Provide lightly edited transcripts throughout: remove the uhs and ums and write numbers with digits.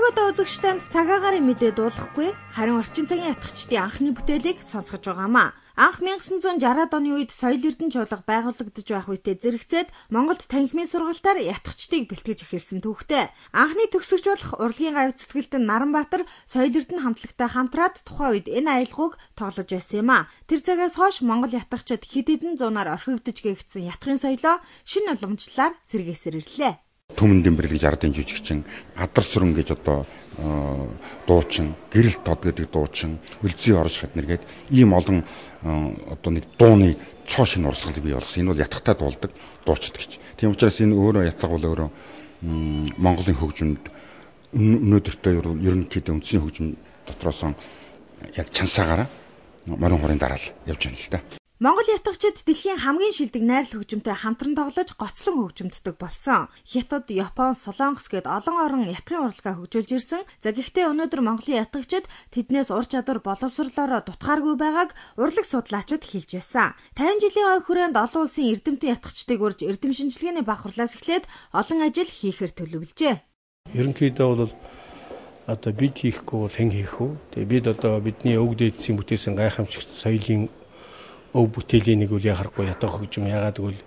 Яг одоо үзэгч танд цагаагаар мэдээ дуулахгүй, харин орчин цагийн ятгахчдын анхны бүтээлийг сонсгож байгаамаа. Анх 1960-ад оны үед Соёл Эрдэнэ чуулга байгуулагдаж байх үедээ зэрэгцээд Монголд танхимын сургалтаар ятгахчдыг бэлтгэж эхэлсэн түүхтэй. Анхны төгсөгч болох урлагийн гавь зүтгэлтэн Наранбаатар Соёл Эрдэнэ хамтлагтай хамтраад тухайн үед энэ аялгауг тоглож байсан юм а. Тэр цагаас хойш Монгол ятгахчид хэд хэдэн зуунаар орхигдож гээгдсэн ятгахын соёлоо шинэ уламжлалаар сэргээсээр ирлээ. Түмэн Дэмбэрэл гэж ардын жүжигчин, Адар сүрэн гэж одоо дуучин, Гэрэл тод гэдэг дуучин, Өлзий орш хад нэргээд ийм олон одоо нэг дууны цоо шинэ урсгалыг бий болгосон. Энэ бол ятгахтай дуулдаг дуучид гэж. Тийм учраас энэ өөрөө ятгах бол өөрөө Монголын хөгжимд өнөөдөртөө ерөнхийдөө үндсийн хөгжим дотроос яг чансаагаараа морин хурын дараа л явж байна л да. Монгол ятгахчид дэлхийн хамгийн шилдэг найрлал хөгжимтэй хамтран тоглож гоцлон хөгжимддөг болсон. Хятад, Япон, Солонгос гээд олон орон ятгахын урлагаа хөгжүүлж ирсэн. За гэхдээ өнөөдөр Монголын ятгахчид тэднээс ур чадвар боловсрлоороо дутгааргүй байгааг урлаг судлаачид хэлж байсан. 50 жилийн ой хүрээнд олон улсын эрдэмтэн ятгахчдыг урьж эрдэм шинжилгээний баг хурлаас эхлээд олон ажил хийхээр төлөвлөжээ. Ерөнхийдөө бол одоо бид хийхгүй бол хэн хийх вэ? Тэгээ бид одоо бидний өвөг дээдсийн бүтээсэн гайхамшигт соёлын өв бүтээлийн нэг үл яхахгүй ятгах хөгжим. Ягаад гэвэл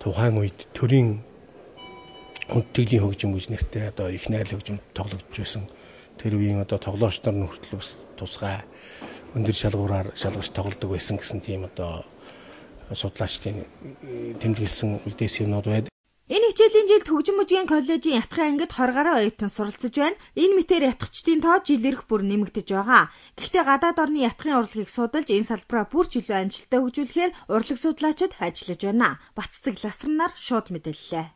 тухайн үед төрийн хүндэтгэлийн хөгжим гэж нэртэй одоо их найрлал хөгжим тоглогдож байсан. Тэр үеийн одоо тоглоогч нар нь хүртэл бас тусгай өндөр шалгуураар шалгаж тоглодог байсан гэсэн тийм одоо судлаачдын тэмдэглэсэн үлдээсэн юмнууд байдаг. Энэ хичээлийн жилд хөгжим бүжгийн коллежийн ятгахын ангид 20 гаруй оюутан суралцж байна. Энэ мэтээр ятгахчдын тоо жил ирэх бүр нэмэгдэж байгаа. Гэхдээ гадаад орны ятгахын урлагийг судалж энэ салбараа бүр ч илүү амжилттай хөгжүүлэхээр урлаг судлаачид ажиллаж байна. Батцэг Ласранаар шууд мэдээллээ.